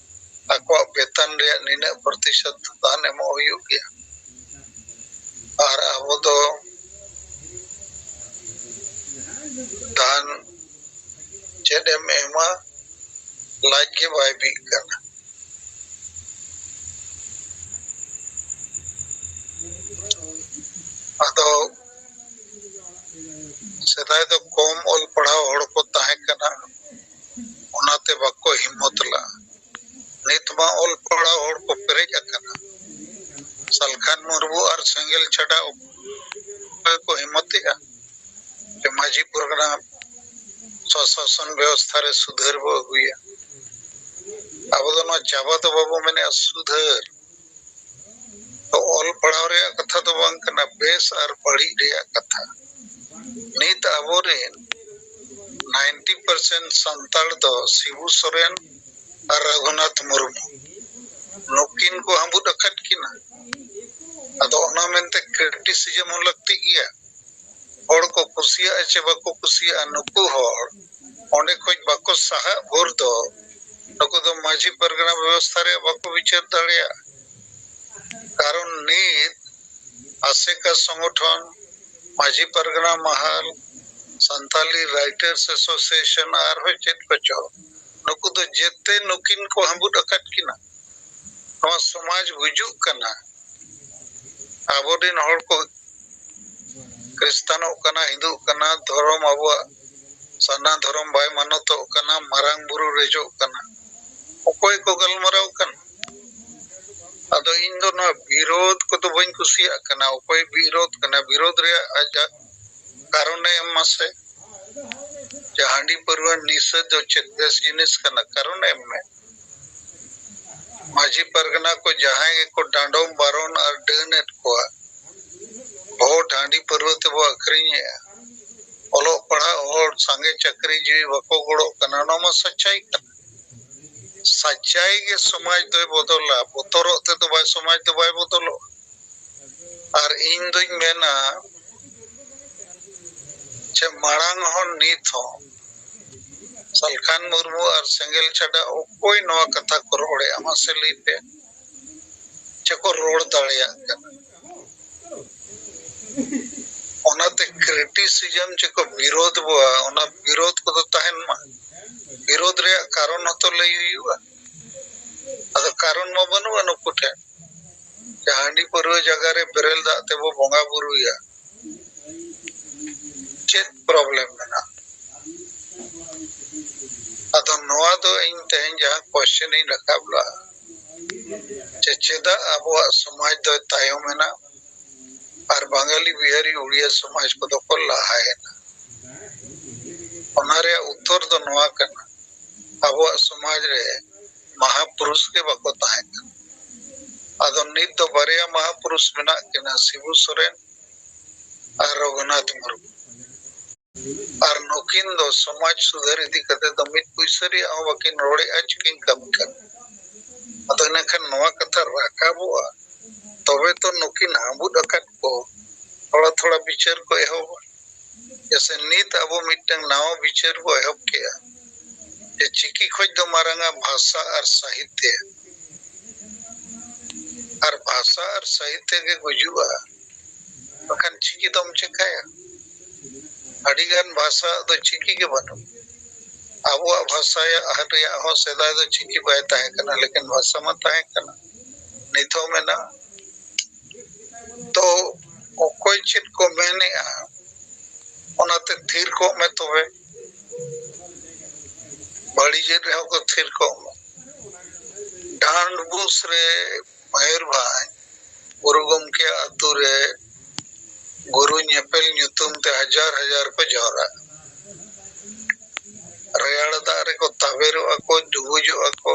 ᱟᱠᱚᱣᱟᱜ ᱵᱮᱛᱚᱱ ᱨᱮᱭᱟᱜ ᱱᱤᱱᱟᱹᱜ ᱯᱨᱚᱛᱤᱥᱚᱛ ᱫᱟᱱ ᱮᱢᱚᱜ ᱦᱩᱭᱩᱜ ᱜᱮᱭᱟ᱾ ᱟᱨ ᱟᱵᱚ ᱫᱚ ᱫᱟᱱ ᱪᱮᱫ ᱮᱢ ᱮᱢᱟ, ᱞᱟᱡ ᱜᱮ ᱵᱟᱭ ᱵᱤᱜ ᱠᱟᱱᱟ᱾ ᱟᱫᱚ ᱥᱮᱫᱟᱭ ᱫᱚ ᱠᱚᱢ ᱚᱞ ᱯᱟᱲᱦᱟᱣ ᱦᱚᱲ ᱠᱚ ᱛᱟᱦᱮᱸ ᱠᱟᱱᱟ, ᱚᱱᱟᱛᱮ ᱵᱟᱠᱚ ᱦᱤᱢᱢᱚᱛ ᱞᱟᱜᱼᱟ᱾ ᱱᱤᱛ ᱢᱟ ᱚᱞ ᱯᱟᱲᱦᱟᱣ ᱦᱚᱲ ᱠᱚ ᱯᱮᱨᱮᱡ ᱟᱠᱟᱱᱟ᱾ ᱥᱟᱞᱠᱷᱟᱱ ᱢᱩᱨᱢᱩ ᱟᱨ ᱥᱮᱸᱜᱮᱞ ᱪᱷᱟᱰᱟ ᱚᱠᱚᱭ ᱠᱚ ᱦᱤᱢᱢᱚᱛᱮᱜᱼᱟ ᱡᱮ ᱢᱟᱹᱡᱷᱤ ᱯᱟᱨᱜᱟᱱᱟ ᱥᱚᱥᱟᱥᱚᱱ ᱵᱮᱵᱚᱥᱛᱷᱟ ᱨᱮ ᱥᱩᱫᱷᱟᱹᱨ ᱵᱚ ᱟᱹᱜᱩᱭᱟ? ᱟᱵᱚ ᱫᱚ ᱱᱚᱣᱟ ᱪᱟᱵᱟ ᱫᱚ ᱵᱟᱵᱚ ᱢᱮᱱᱮᱜᱼᱟ, ᱥᱩᱫᱷᱟᱹᱨ᱾ ᱛᱚ ᱚᱞ ᱯᱟᱲᱦᱟᱣ ᱨᱮᱭᱟᱜ ᱠᱟᱛᱷᱟ ᱫᱚ ᱵᱟᱝ ᱠᱟᱱᱟ, ᱵᱮᱥ ᱟᱨ ᱵᱟᱹᱲᱤᱡ ᱨᱮᱭᱟᱜ ᱠᱟᱛᱷᱟ᱾ ᱱᱤᱛ ᱟᱵᱚᱨᱮᱱ ninety percent ᱥᱟᱱᱛᱟᱲ ᱫᱚ ᱥᱤᱵᱩ ᱥᱚᱨᱮᱱ ᱟᱨ ᱨᱟᱹᱜᱷᱩᱱᱟᱛᱷ ᱢᱩᱨᱢᱩ, ᱱᱩᱠᱤᱱ ᱠᱚ ᱦᱟᱹᱵᱩᱫ ᱟᱠᱟᱫ ᱠᱤᱱᱟ᱾ ᱟᱫᱚ ᱚᱱᱟ ᱢᱮᱱᱛᱮ criticism ᱦᱚᱸ ᱞᱟᱹᱠᱛᱤᱜ ᱜᱮᱭᱟ᱾ ᱦᱚᱲ ᱠᱚ ᱠᱩᱥᱤᱭᱟᱜᱼᱟ ᱪᱮ ᱵᱟᱠᱚ ᱠᱩᱥᱤᱭᱟᱜᱼᱟ, ᱱᱩᱠᱩ ᱦᱚᱲ ᱚᱸᱰᱮ ᱠᱷᱚᱡ ᱵᱟᱠᱚ ᱥᱟᱦᱟᱜ ᱵᱷᱳᱨ ᱫᱚ ᱱᱩᱠᱩ ᱫᱚ ᱢᱟᱹᱡᱷᱤ ᱯᱟᱨᱜᱟᱱᱟ ᱵᱮᱵᱚᱥᱛᱷᱟ ᱨᱮ ᱵᱟᱠᱚ ᱵᱤᱪᱟᱹᱨ ᱫᱟᱲᱮᱭᱟᱜᱼᱟ᱾ ᱠᱟᱨᱚᱱ ᱱᱤᱛ ᱟᱥᱮᱠᱟ ᱥᱚᱝᱜᱚᱴᱷᱚᱱ, ᱢᱟᱹᱡᱷᱤ ᱯᱟᱨᱜᱟᱱᱟ ᱢᱟᱦᱟᱞ, ᱥᱟᱱᱛᱟᱞᱤ Writers Association, ᱟᱨᱦᱚᱸ ᱪᱮᱫ ᱠᱚᱪᱚ, ᱱᱩᱠᱩ ᱫᱚ ᱡᱮᱛᱮ ᱱᱩᱠᱤᱱ ᱠᱚ ᱦᱟᱹᱵᱩᱫ ᱟᱠᱟᱫ ᱠᱤᱱᱟ᱾ ᱱᱚᱣᱟ ᱥᱚᱢᱟᱡᱽ ᱜᱩᱡᱩᱜ ᱠᱟᱱᱟ᱾ ᱟᱵᱚᱨᱮᱱ ᱦᱚᱲ ᱠᱚ ᱠᱷᱨᱤᱥᱴᱟᱱᱚᱜ ᱠᱟᱱᱟ, ᱦᱤᱱᱫᱩᱜ ᱠᱟᱱᱟ, ᱫᱷᱚᱨᱚᱢ, ᱟᱵᱚᱣᱟᱜ ᱥᱟᱨᱱᱟ ᱫᱷᱚᱨᱚᱢ ᱵᱟᱭ ᱢᱟᱱᱚᱛᱚᱜ ᱠᱟᱱᱟ, ᱢᱟᱨᱟᱝ ᱵᱩᱨᱩ ᱨᱮᱡᱚᱜ ᱠᱟᱱᱟ᱾ ᱚᱠᱚᱭ ᱠᱚ ᱜᱟᱞᱢᱟᱨᱟᱣ ᱠᱟᱱᱟ? ᱟᱫᱚ ᱤᱧ ᱫᱚ ᱱᱚᱣᱟ ᱵᱤᱨᱳᱫᱷ ᱠᱚᱫᱚ ᱵᱟᱹᱧ ᱠᱩᱥᱤᱭᱟᱜ ᱠᱟᱱᱟ᱾ ᱚᱠᱚᱭ ᱵᱤᱨᱳᱫᱷ ᱠᱟᱱᱟ, ᱵᱤᱨᱳᱫᱷ ᱨᱮᱭᱟᱜ ᱟᱡᱟᱜ ᱠᱟᱨᱚᱱᱮ ᱮᱢ ᱢᱟᱥᱮ᱾ ᱡᱮ ᱦᱟᱺᱰᱤ ᱯᱟᱹᱨᱣᱟᱹ ᱱᱤᱥᱟᱹ ᱫᱚ ᱪᱮᱫ ᱵᱮᱥ ᱡᱤᱱᱤᱥ ᱠᱟᱱᱟ, ᱠᱟᱨᱚᱱ ᱮᱢ ᱢᱮ᱾ ᱢᱟᱹᱡᱷᱤ ᱯᱟᱨᱜᱟᱱᱟ ᱠᱚ ᱡᱟᱦᱟᱸᱭ ᱜᱮᱠᱚ ᱰᱟᱸᱰᱚᱢ ᱵᱟᱨᱚᱱ ᱟᱨ ᱰᱟᱹᱱᱮᱫ ᱠᱚᱣᱟ, ᱵᱷᱳᱴ ᱦᱟᱺᱰᱤ ᱯᱟᱹᱨᱣᱟᱹ ᱛᱮᱵᱚ ᱟᱹᱠᱷᱨᱤᱧᱮᱜᱼᱟ, ᱚᱞᱚᱜ ᱯᱟᱲᱦᱟᱜ ᱦᱚᱲ ᱥᱟᱸᱜᱮ ᱪᱟᱹᱠᱨᱤ ᱡᱤᱣᱤ ᱵᱟᱠᱚ ᱜᱚᱲᱚᱜ ᱠᱟᱱᱟ, ᱱᱚᱣᱟ ᱢᱟ ᱥᱟᱪᱟᱭ ᱠᱟᱱᱟ᱾ ᱥᱟᱪᱟᱭ ᱜᱮ ᱥᱚᱢᱟᱡᱽ ᱫᱚᱭ ᱵᱚᱫᱚᱞᱟ, ᱵᱚᱛᱚᱨᱚᱜ ᱛᱮᱫᱚ ᱵᱟᱭ, ᱥᱚᱢᱟᱡᱽ ᱫᱚ ᱵᱟᱭ ᱵᱚᱫᱚᱞᱚᱜᱼᱟ᱾ ᱟᱨ ᱤᱧ ᱫᱩᱧ ᱢᱮᱱᱟ ᱡᱮ ᱢᱟᱲᱟᱝ ᱦᱚᱸ ᱱᱤᱛ ᱦᱚᱸ ᱥᱟᱞᱠᱷᱟᱱ ᱢᱩᱨᱢᱩ ᱟᱨ ᱥᱮᱸᱜᱮᱞ ᱪᱷᱟᱰᱟ ᱚᱠᱚᱭ ᱱᱚᱣᱟ ᱠᱟᱛᱷᱟ ᱠᱚ ᱨᱚᱲᱮᱜᱼᱟ? ᱢᱟᱥᱮ ᱞᱟᱹᱭ ᱯᱮ᱾ ᱪᱮ ᱠᱚ ᱨᱚᱲ ᱫᱟᱲᱮᱭᱟᱜ ᱠᱟᱱᱟ? ᱚᱱᱟᱛᱮ criticism ᱪᱮ ᱠᱚ ᱵᱤᱨᱳᱫᱷ ᱵᱚᱣᱟ, ᱚᱱᱟ ᱵᱤᱨᱳᱫᱷ ᱠᱚᱫᱚ ᱛᱟᱦᱮᱱ ᱢᱟ᱾ ᱵᱤᱨᱳᱫᱷ ᱨᱮᱭᱟᱜ ᱠᱟᱨᱚᱱ ᱦᱚᱸᱛᱚ ᱞᱟᱹᱭ ᱦᱩᱭᱩᱜᱼᱟ᱾ ᱟᱫᱚ ᱠᱟᱨᱚᱱ ᱢᱟ ᱵᱟᱹᱱᱩᱜᱼᱟ ᱱᱩᱠᱩ ᱴᱷᱮᱱ᱾ ᱡᱮ ᱦᱟᱺᱰᱤ ᱯᱟᱹᱨᱣᱟᱹ ᱡᱟᱭᱜᱟ ᱨᱮ ᱵᱮᱨᱮᱞ ᱫᱟᱜ ᱛᱮᱵᱚ ᱵᱚᱸᱜᱟ ᱵᱩᱨᱩᱭᱟ, ᱪᱮᱫ problem ᱢᱮᱱᱟᱜᱼᱟ? ᱟᱫᱚ ᱱᱚᱣᱟ ᱫᱚ ᱤᱧ ᱛᱮᱦᱮᱧ ᱡᱟᱦᱟᱸ question ᱤᱧ ᱨᱟᱠᱟᱵ ᱞᱟᱜᱼᱟ, ᱪᱮ ᱪᱮᱫᱟᱜ ᱟᱵᱚᱣᱟᱜ ᱥᱚᱢᱟᱡᱽ ᱫᱚᱭ ᱛᱟᱭᱚᱢ ᱮᱱᱟ ᱟᱨ ᱵᱟᱝᱜᱟᱞᱤ, ᱵᱤᱦᱟᱨᱤ, ᱩᱲᱤᱭᱟ ᱥᱚᱢᱟᱡᱽ ᱠᱚᱫᱚ ᱠᱚ ᱞᱟᱦᱟᱭᱮᱱᱟ? ᱚᱱᱟ ᱨᱮᱭᱟᱜ ᱩᱛᱛᱚᱨ ᱫᱚ ᱱᱚᱣᱟ ᱠᱟᱱᱟ, ᱟᱵᱚᱣᱟᱜ ᱥᱚᱢᱟᱡᱽ ᱨᱮ ᱢᱟᱦᱟᱯᱩᱨᱩᱥ ᱜᱮ ᱵᱟᱠᱚ ᱛᱟᱦᱮᱸ ᱠᱟᱱᱟ᱾ ᱟᱫᱚ ᱱᱤᱛ ᱫᱚ ᱵᱟᱨᱭᱟ ᱢᱟᱦᱟᱯᱩᱨᱩᱥ ᱢᱮᱱᱟᱜ ᱠᱤᱱᱟ, ᱥᱤᱵᱩ ᱥᱚᱨᱮᱱ ᱟᱨ ᱨᱚᱜᱷᱩᱱᱟᱛᱷ ᱢᱩᱨᱢᱩ᱾ ᱟᱨ ᱱᱩᱠᱤᱱ ᱫᱚ ᱥᱚᱢᱟᱡᱽ ᱥᱩᱫᱷᱟᱹᱨ ᱤᱫᱤ ᱠᱟᱛᱮ ᱫᱚ ᱢᱤᱫ ᱯᱩᱭᱥᱟᱹ ᱨᱮᱭᱟᱜ ᱦᱚᱸ ᱵᱟᱹᱠᱤᱱ ᱨᱚᱲᱮᱜᱼᱟ, ᱪᱤᱠᱟᱹᱧ ᱠᱟᱹᱢᱤ ᱠᱟᱱᱟ᱾ ᱟᱫᱚ ᱤᱱᱟᱹ ᱠᱷᱟᱱ ᱱᱚᱣᱟ ᱠᱟᱛᱷᱟ ᱨᱟᱠᱟᱵᱚᱜᱼᱟ, ᱛᱚᱵᱮ ᱛᱚ ᱱᱩᱠᱤᱱ ᱦᱟᱹᱵᱩᱫ ᱟᱠᱟᱫ ᱠᱚ ᱛᱷᱚᱲᱟ ᱛᱷᱚᱲᱟ ᱵᱤᱪᱟᱹᱨ ᱠᱚ ᱮᱦᱚᱵᱟ᱾ ᱡᱮᱥᱮ ᱱᱤᱛ ᱟᱵᱚ ᱢᱤᱫᱴᱟᱝ ᱱᱟᱣᱟ ᱵᱤᱪᱟᱹᱨ ᱵᱚ ᱮᱦᱚᱵ ᱠᱮᱜᱼᱟ, ᱡᱮ ᱪᱤᱠᱤ ᱠᱷᱚᱡ ᱫᱚ ᱢᱟᱨᱟᱝᱟ ᱵᱷᱟᱥᱟ ᱟᱨ ᱥᱟᱦᱤᱛᱭᱚ, ᱟᱨ ᱵᱷᱟᱥᱟ ᱟᱨ ᱥᱟᱦᱤᱛᱭᱚ ᱜᱮ ᱜᱩᱡᱩᱜᱼᱟ, ᱵᱟᱠᱷᱟᱱ ᱪᱤᱠᱤ ᱫᱚᱢ ᱪᱮᱠᱟᱭᱟ? ᱟᱹᱰᱤᱜᱟᱱ ᱵᱷᱟᱥᱟ ᱫᱚ ᱪᱤᱠᱤ ᱜᱮ ᱵᱟᱹᱱᱩᱜ᱾ ᱟᱵᱚᱣᱟᱜ ᱵᱷᱟᱥᱟ ᱨᱮᱭᱟᱜ ᱦᱚᱸ ᱥᱮᱫᱟᱭ ᱫᱚ ᱪᱤᱠᱤ ᱵᱟᱭ ᱛᱟᱦᱮᱸ ᱠᱟᱱᱟ, ᱞᱮᱠᱤᱱ ᱵᱷᱟᱥᱟ ᱢᱟ ᱛᱟᱦᱮᱸ ᱠᱟᱱᱟ, ᱱᱤᱛ ᱦᱚᱸ ᱢᱮᱱᱟᱜᱼᱟ᱾ ᱛᱚ ᱚᱠᱚᱭ ᱪᱮᱫ ᱠᱚ ᱢᱮᱱᱮᱜᱼᱟ, ᱚᱱᱟᱛᱮ ᱛᱷᱤᱨ ᱠᱚᱜ ᱢᱮ ᱛᱚᱵᱮ᱾ ᱵᱟᱹᱲᱤᱡᱮᱫ ᱨᱮᱦᱚᱸ ᱠᱚ ᱛᱷᱤᱨ ᱠᱚᱜ ᱢᱮ᱾ ᱰᱟᱸᱰᱵᱩᱥ ᱨᱮ ᱢᱚᱭᱩᱨᱵᱷᱚᱸᱡᱽ ᱜᱩᱨᱩ ᱜᱚᱢᱠᱮ ᱟᱛᱳ ᱨᱮ ᱜᱩᱨᱩ ᱧᱮᱯᱮᱞ ᱧᱩᱛᱩᱢ ᱛᱮ ᱦᱟᱡᱟᱨ ᱦᱟᱡᱟᱨ ᱠᱚ ᱡᱟᱣᱨᱟᱜᱼᱟ᱾ ᱨᱮᱭᱟᱲ ᱫᱟᱜ ᱨᱮᱠᱚ ᱛᱟᱵᱮᱨᱚᱜᱼᱟ ᱠᱚ, ᱰᱩᱵᱩᱡᱚᱜᱼᱟ ᱠᱚ,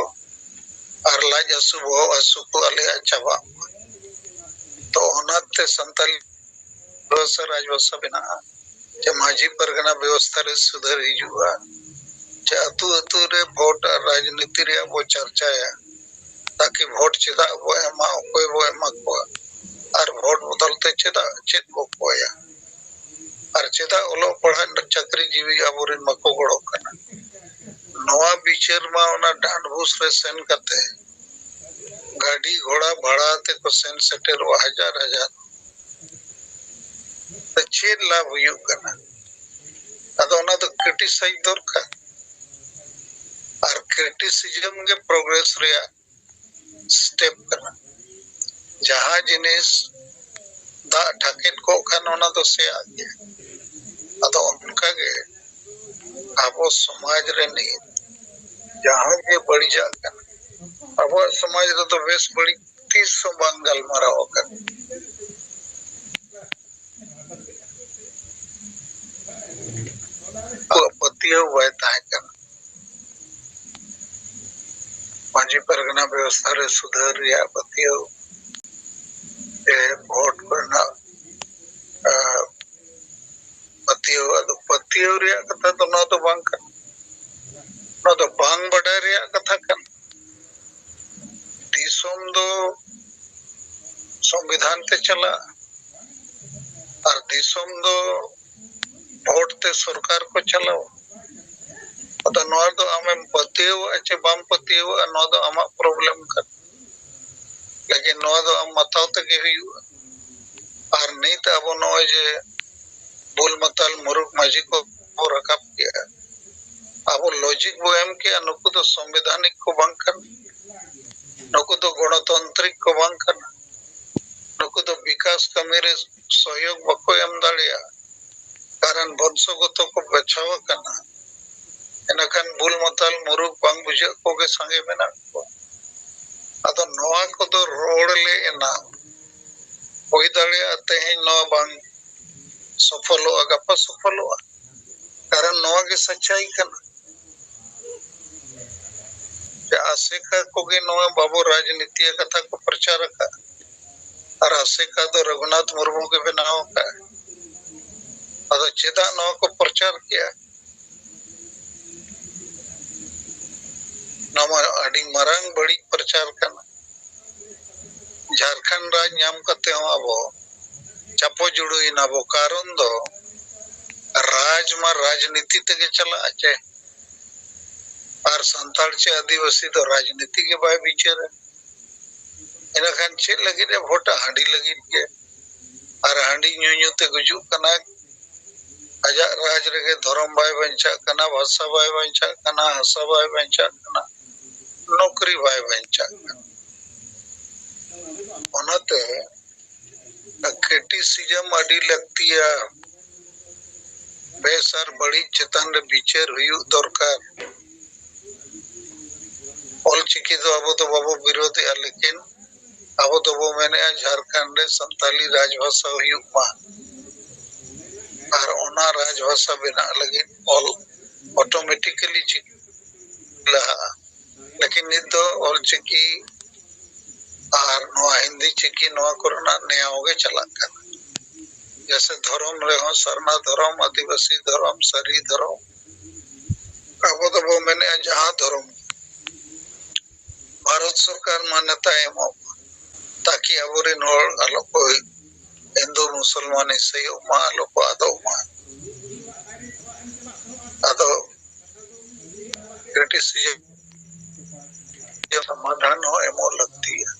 ᱟᱨ ᱞᱟᱡ ᱦᱟᱹᱥᱩ, ᱵᱚᱦᱚᱜ ᱦᱟᱹᱥᱩ ᱠᱚ ᱟᱞᱮᱭᱟᱜ ᱪᱟᱵᱟᱜ ᱢᱟ᱾ ᱛᱚ ᱚᱱᱟᱛᱮ ᱥᱟᱱᱛᱟᱞᱤ ᱵᱷᱟᱥᱟ ᱨᱟᱡᱽᱵᱷᱟᱥᱟ ᱵᱮᱱᱟᱜᱼᱟ, ᱡᱮ ᱢᱟᱹᱡᱷᱤ ᱯᱟᱨᱜᱟᱱᱟ ᱵᱮᱵᱚᱥᱛᱷᱟ ᱨᱮ ᱥᱩᱫᱷᱟᱹᱨ ᱦᱤᱡᱩᱜᱼᱟ, ᱡᱮ ᱟᱹᱛᱩ ᱟᱹᱛᱩ ᱨᱮ ᱵᱷᱳᱴ ᱟᱨ ᱨᱟᱡᱽᱱᱤᱛᱤ ᱨᱮᱭᱟᱜ ᱵᱚ ᱪᱟᱨᱪᱟᱭᱟ, ᱛᱟᱠᱤ ᱵᱷᱳᱴ ᱪᱮᱫᱟᱜ ᱵᱚ ᱮᱢᱟ, ᱚᱠᱚᱭ ᱵᱚ ᱮᱢᱟ ᱠᱚᱣᱟ, ᱟᱨ ᱵᱷᱳᱴ ᱵᱚᱫᱚᱞ ᱛᱮ ᱪᱮᱫᱟᱜ, ᱪᱮᱫ ᱵᱚ ᱠᱚᱭᱟ, ᱟᱨ ᱪᱮᱫᱟᱜ ᱚᱞᱚᱜ ᱯᱟᱲᱦᱟᱜ ᱪᱟᱹᱠᱨᱤ ᱡᱤᱣᱤ ᱟᱵᱚᱨᱮᱱ ᱵᱟᱠᱚ ᱜᱚᱲᱚᱜ ᱠᱟᱱᱟ᱾ ᱱᱚᱣᱟ ᱵᱤᱪᱟᱹᱨ ᱢᱟ ᱚᱱᱟ ᱰᱟᱸᱰᱵᱩᱥ ᱨᱮ ᱥᱮᱱ ᱠᱟᱛᱮ ᱜᱟᱹᱰᱤ ᱜᱷᱚᱲᱟ ᱵᱷᱟᱲᱟ ᱛᱮᱠᱚ ᱥᱮᱱ ᱥᱮᱴᱮᱨᱚᱜᱼᱟ ᱦᱟᱡᱟᱨ ᱦᱟᱡᱟᱨ᱾ ᱛᱚ ᱪᱮᱫ ᱞᱟᱵᱷ ᱦᱩᱭᱩᱜ ᱠᱟᱱᱟ? ᱟᱫᱚ ᱚᱱᱟ ᱫᱚ ᱠᱨᱤᱴᱤᱥᱟᱭᱤᱡᱽ ᱫᱚᱨᱠᱟᱨ, ᱟᱨ ᱠᱨᱤᱴᱤᱥᱤᱡᱚᱢ ᱜᱮ ᱯᱨᱚᱜᱨᱮᱥ ᱨᱮᱭᱟᱜ ᱥᱴᱮᱯ ᱠᱟᱱᱟ᱾ ᱡᱟᱦᱟᱸ ᱡᱤᱱᱤᱥ ᱫᱟᱜ ᱰᱷᱟᱠᱮᱫ ᱠᱚᱜ ᱠᱷᱟᱱ ᱚᱱᱟ ᱫᱚ ᱥᱮᱭᱟᱜ ᱜᱮᱭᱟ᱾ ᱟᱫᱚ ᱚᱱᱠᱟᱜᱮ ᱟᱵᱚ ᱥᱚᱢᱟᱡᱽ ᱨᱮ ᱱᱤᱛ ᱡᱟᱦᱟᱸ ᱜᱮ ᱵᱟᱹᱲᱤᱡᱟᱜ ᱠᱟᱱᱟ, ᱟᱵᱚᱣᱟᱜ ᱥᱚᱢᱟᱡᱽ ᱨᱮᱫᱚ ᱵᱮᱥ ᱵᱟᱹᱲᱤᱡ ᱛᱤᱥ ᱦᱚᱸ ᱵᱟᱝ ᱜᱟᱞᱢᱟᱨᱟᱣ ᱟᱠᱟᱱᱟ᱾ ᱟᱵᱚᱣᱟᱜ ᱯᱟᱹᱛᱭᱟᱹᱣ ᱵᱟᱭ ᱛᱟᱦᱮᱸ ᱠᱟᱱᱟ᱾ ᱢᱟᱹᱡᱷᱤ ᱯᱟᱨᱜᱟᱱᱟ ᱵᱮᱵᱚᱥᱛᱷᱟ ᱨᱮ ᱥᱩᱫᱷᱟᱹᱨ ᱨᱮᱭᱟᱜ ᱯᱟᱹᱛᱭᱟᱹᱣ, ᱥᱮ ᱵᱷᱳᱴ ᱠᱚᱨᱮᱱᱟᱜ, ᱟᱸ, ᱯᱟᱹᱛᱭᱟᱹᱣ᱾ ᱟᱫᱚ ᱯᱟᱹᱛᱭᱟᱹᱣ ᱨᱮᱭᱟᱜ ᱠᱟᱛᱷᱟ ᱫᱚ ᱱᱚᱣᱟ ᱫᱚ ᱵᱟᱝ ᱠᱟᱱᱟ, ᱱᱚᱣᱟ ᱫᱚ ᱵᱟᱝ ᱵᱟᱰᱟᱭ ᱨᱮᱭᱟᱜ ᱠᱟᱛᱷᱟ ᱠᱟᱱᱟ᱾ ᱫᱤᱥᱚᱢ ᱫᱚ ᱥᱚᱝᱵᱤᱫᱷᱟᱱ ᱛᱮ ᱪᱟᱞᱟᱜᱼᱟ ᱟᱨ ᱫᱤᱥᱚᱢ ᱫᱚ ᱵᱷᱳᱴ ᱛᱮ ᱥᱚᱨᱠᱟᱨ ᱠᱚ ᱪᱟᱞᱟᱣᱟ᱾ ᱟᱫᱚ ᱱᱚᱣᱟ ᱫᱚ ᱟᱢᱮᱢ ᱯᱟᱹᱛᱭᱟᱹᱣᱟᱜᱼᱟ ᱪᱮ ᱵᱟᱢ ᱯᱟᱹᱛᱭᱟᱹᱣᱟᱜᱼᱟ, ᱱᱚᱣᱟ ᱫᱚ ᱟᱢᱟᱜ problem ᱠᱟᱱᱟ᱾ ᱞᱮᱠᱤᱱ ᱱᱚᱣᱟ ᱫᱚ ᱟᱢ ᱢᱟᱛᱟᱣ ᱛᱮᱜᱮ ᱦᱩᱭᱩᱜᱼᱟ᱾ ᱟᱨ ᱱᱤᱛ ᱟᱵᱚ ᱱᱚᱜᱼᱚᱭ ᱡᱮ ᱵᱩᱞ ᱢᱟᱛᱟᱞ ᱢᱩᱨᱩᱠ ᱢᱟᱹᱡᱷᱤ ᱠᱚ ᱵᱚ ᱨᱟᱠᱟᱵ ᱠᱮᱜᱼᱟ, ᱟᱵᱚ logic ᱵᱚ ᱮᱢ ᱠᱮᱜᱼᱟ, ᱱᱩᱠᱩ ᱫᱚ ᱥᱚᱝᱵᱤᱫᱷᱟᱱᱤᱠ ᱠᱚ ᱵᱟᱝ ᱠᱟᱱᱟ, ᱱᱩᱠᱩ ᱫᱚ ᱜᱚᱱᱚᱛᱟᱱᱛᱨᱤᱠ ᱠᱚ ᱵᱟᱝ ᱠᱟᱱᱟ, ᱱᱩᱠᱩ ᱫᱚ ᱵᱤᱠᱟᱥ ᱠᱟᱹᱢᱤ ᱨᱮ ᱥᱚᱦᱭᱳᱜᱽ ᱵᱟᱠᱚ ᱮᱢ ᱫᱟᱲᱮᱭᱟᱜᱼᱟ, ᱠᱟᱨᱚᱱ ᱵᱚᱝᱥᱚᱜᱚᱛᱚ ᱠᱚ ᱵᱟᱪᱷᱟᱣ ᱟᱠᱟᱱᱟ᱾ ᱮᱱᱠᱷᱟᱱ ᱵᱩᱞ ᱢᱟᱛᱟᱞ ᱢᱩᱨᱩᱠ ᱵᱟᱝ ᱵᱩᱡᱷᱟᱹᱜ ᱠᱚᱜᱮ ᱥᱟᱸᱜᱮ ᱢᱮᱱᱟᱜ ᱠᱚᱣᱟ᱾ ᱟᱫᱚ ᱱᱚᱣᱟ ᱠᱚᱫᱚ ᱨᱚᱲ ᱞᱮ ᱮᱱᱟᱝ ᱦᱩᱭ ᱫᱟᱲᱮᱭᱟᱜᱼᱟ ᱛᱮᱦᱮᱧ ᱱᱚᱣᱟ ᱵᱟᱝ ᱥᱚᱯᱷᱚᱞᱚᱜᱼᱟ, ᱜᱟᱯᱟ ᱥᱚᱯᱷᱚᱞᱚᱜᱼᱟ, ᱠᱟᱨᱚᱱ ᱱᱚᱣᱟ ᱜᱮ ᱥᱟᱪᱟᱭ ᱠᱟᱱᱟ᱾ ᱡᱮ ᱟᱥᱮᱠᱟ ᱠᱚᱜᱮ ᱱᱚᱣᱟ ᱵᱟᱵᱚ ᱨᱟᱡᱽᱱᱤᱛᱤᱭᱟ ᱠᱟᱛᱷᱟ ᱠᱚ ᱯᱨᱚᱪᱟᱨ ᱟᱠᱟᱫ, ᱟᱨ ᱟᱥᱮᱠᱟ ᱫᱚ ᱨᱚᱜᱷᱩᱱᱟᱛᱷ ᱢᱩᱨᱢᱩ ᱜᱮ ᱵᱮᱱᱟᱣ ᱟᱠᱟᱫ᱾ ᱟᱫᱚ ᱪᱮᱫᱟᱜ ᱱᱚᱣᱟ ᱠᱚ ᱯᱨᱚᱪᱟᱨ ᱠᱮᱜᱼᱟ? ᱱᱚᱣᱟ ᱢᱟ ᱟᱹᱰᱤ ᱢᱟᱨᱟᱝ ᱵᱟᱹᱲᱤᱡ ᱯᱨᱚᱪᱟᱨ ᱠᱟᱱᱟ᱾ ᱡᱷᱟᱲᱠᱷᱚᱸᱰ ᱨᱟᱡᱽ ᱧᱟᱢ ᱠᱟᱛᱮ ᱦᱚᱸ ᱟᱵᱚ ᱪᱟᱯᱚ ᱡᱩᱲᱩᱭᱮᱱᱟ ᱵᱚ᱾ ᱠᱟᱨᱚᱱ ᱫᱚ ᱨᱟᱡᱽ ᱢᱟ ᱨᱟᱡᱽᱱᱤᱛᱤ ᱛᱮᱜᱮ ᱪᱟᱞᱟᱜᱼᱟ ᱪᱮ? ᱟᱨ ᱥᱟᱱᱛᱟᱲ ᱪᱮ ᱟᱹᱫᱤᱵᱟᱹᱥᱤ ᱫᱚ ᱨᱟᱡᱽᱱᱤᱛᱤ ᱜᱮ ᱵᱟᱭ ᱵᱤᱪᱟᱹᱨᱟ᱾ ᱤᱱᱟᱹᱠᱷᱟᱱ ᱪᱮᱫ ᱞᱟᱹᱜᱤᱫ ᱮ ᱵᱷᱳᱴᱟ? ᱦᱟᱺᱰᱤ ᱞᱟᱹᱜᱤᱫ ᱜᱮ᱾ ᱟᱨ ᱦᱟᱺᱰᱤ ᱧᱩ ᱧᱩ ᱛᱮ ᱜᱩᱡᱩᱜ ᱠᱟᱱᱟᱭ᱾ ᱟᱡᱟᱜ ᱨᱟᱡᱽ ᱨᱮᱜᱮ ᱫᱷᱚᱨᱚᱢ ᱵᱟᱭ ᱵᱟᱧᱪᱟᱜ ᱠᱟᱱᱟ, ᱵᱷᱟᱥᱟ ᱵᱟᱭ ᱵᱟᱧᱪᱟᱜ ᱠᱟᱱᱟ, ᱦᱟᱥᱟ ᱵᱟᱭ ᱵᱟᱧᱪᱟᱜ ᱠᱟᱱᱟ, ᱱᱚᱠᱨᱤ ᱵᱟᱭ ᱵᱟᱧᱪᱟᱜ ᱠᱟᱱᱟ᱾ ᱚᱱᱟᱛᱮ criticism ᱟᱹᱰᱤ ᱞᱟᱹᱠᱛᱤᱭᱟ᱾ ᱵᱮᱥ ᱟᱨ ᱵᱟᱹᱲᱤᱡ ᱪᱮᱛᱟᱱ ᱨᱮ ᱵᱤᱪᱟᱹᱨ ᱦᱩᱭᱩᱜ ᱫᱚᱨᱠᱟᱨ᱾ ᱚᱞᱪᱤᱠᱤ ᱫᱚ ᱟᱵᱚ ᱫᱚ ᱵᱟᱵᱚ ᱵᱤᱨᱳᱫᱷᱮᱜᱼᱟ, ᱞᱮᱠᱤᱱ ᱟᱵᱚ ᱫᱚᱵᱚ ᱢᱮᱱᱮᱜᱼᱟ ᱡᱷᱟᱲᱠᱷᱚᱸᱰ ᱨᱮ ᱥᱟᱱᱛᱟᱞᱤ ᱨᱟᱡᱽᱵᱷᱟᱥᱟ ᱦᱩᱭᱩᱜ ᱢᱟ᱾ ᱟᱨ ᱚᱱᱟ ᱨᱟᱡᱽᱵᱷᱟᱥᱟ ᱵᱮᱱᱟᱜ ᱞᱟᱹᱜᱤᱫ ᱚᱞ automatically ᱪᱤᱠᱤ ᱞᱟᱦᱟᱜᱼᱟ᱾ ᱞᱮᱠᱤᱱ ᱱᱤᱛ ᱫᱚ ᱚᱞᱪᱤᱠᱤ ᱟᱨ ᱱᱚᱣᱟ ᱦᱤᱱᱫᱤ ᱪᱤᱠᱤ, ᱱᱚᱣᱟ ᱠᱚᱨᱮᱱᱟᱜ ᱱᱮᱭᱟᱣ ᱜᱮ ᱪᱟᱞᱟᱜ ᱠᱟᱱᱟ᱾ ᱡᱮᱭᱥᱮ ᱫᱷᱚᱨᱚᱢ ᱨᱮᱦᱚᱸ ᱥᱟᱨᱱᱟ ᱫᱷᱚᱨᱚᱢ, ᱟᱹᱫᱤᱵᱟᱹᱥᱤ ᱫᱷᱚᱨᱚᱢ, ᱥᱟᱹᱨᱤ ᱫᱷᱚᱨᱚᱢ, ᱟᱵᱚ ᱫᱚᱵᱚ ᱢᱮᱱᱮᱜᱼᱟ ᱡᱟᱦᱟᱸ ᱫᱷᱚᱨᱚᱢ, ᱵᱷᱟᱨᱚᱛ ᱥᱚᱨᱠᱟᱨ ᱢᱟᱱᱭᱚᱛᱟ ᱮᱢᱚᱜ ᱢᱟ, ᱛᱟᱠᱤ ᱟᱵᱚᱨᱮᱱ ᱦᱚᱲ ᱟᱞᱚ ᱠᱚ ᱦᱤᱱᱫᱩ ᱢᱩᱥᱚᱞᱢᱟᱱ ᱤᱥᱟᱹᱭᱚᱜ ᱢᱟ, ᱟᱞᱚ ᱠᱚ ᱟᱫᱚᱜ ᱢᱟ, ᱟᱫᱚ ᱠᱨᱤᱴᱤᱥᱤᱡᱚᱢ ᱥᱚᱢᱟᱫᱷᱟᱱ ᱦᱚᱸ ᱮᱢᱚᱜ ᱞᱟᱹᱠᱛᱤᱭᱟ᱾